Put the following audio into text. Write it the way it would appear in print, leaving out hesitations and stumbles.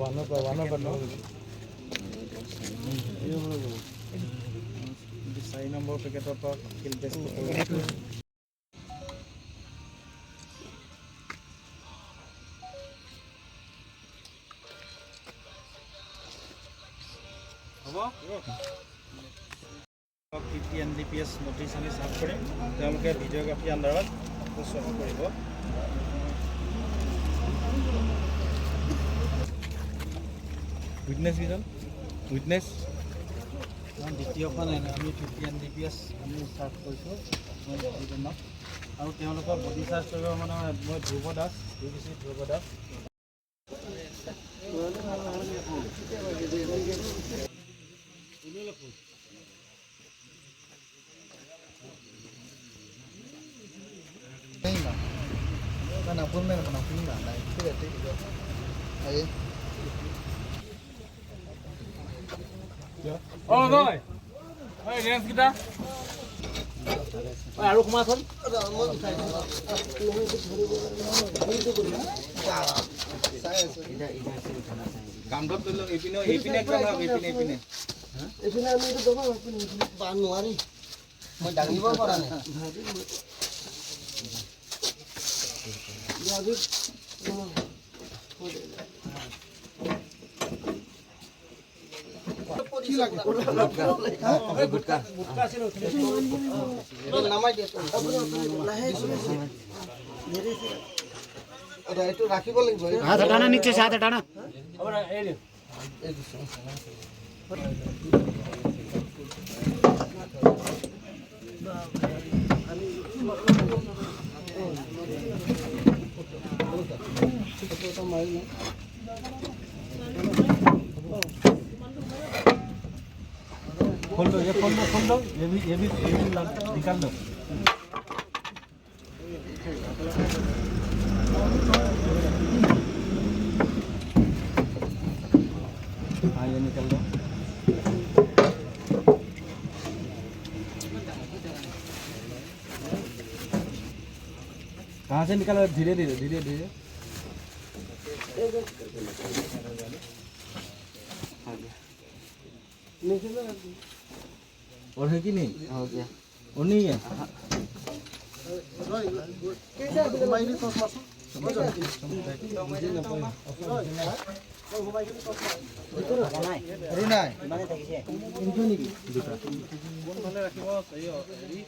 ওৱানৰ পৰা 4 নম্বৰ পেকেটৰ পৰা ফিল্ড টেষ্ট। হ'ব। 50 এনডিপিএছ নটিচ আমি চাৰ্ভ কৰিম। তেওঁলোকে ভিডিঅ'গ্ৰাফী আণ্ডাৰত শুশ্ৰূষা কৰিব। উইটনেছ কেইজন উইটনেছ? দ্বিতীয়খন আমি 50 এনডিপিএছ আমি চাৰ্ভ কৰিছোঁ দুজনক আৰু তেওঁলোকৰ বডি চাৰ্জ কৰিব মানে মই Dhruv Das, D Dhruv Das. Appointment appointment নাই। ঠিক আছে, ঠিক আছে। এই অ জয়, ঐ ৰেঞ্জকেইটা ঐ আৰু সোমাচোন। চাই আছোঁ। কামটোত ধৰি লওক, এইপিনে এইপিনে একদম হওক, এইপিনে এইপিনে। এইপিনে আমি এইটো দবাম বা নোৱাৰি, মই দাঙিব পৰা নাই। কি লাগে? নামাই দিয়ে এইটো ৰাখিব লাগিব। हाथ हटाना, नीचे से हाथ हटाना। এই দিছোঁ। खोल दो, ये खोल दो, खोल दो, ये भी, ये भी, ये भी निकाल दो। हाँ, ये निकाल दो। कहाँ से निकालो? धीरे धीरे, धीरे धीरे। और है कि नहीं? हो गया। और नहीं है? আৰু নাই। কোনফালে ৰাখিব? হেৰি।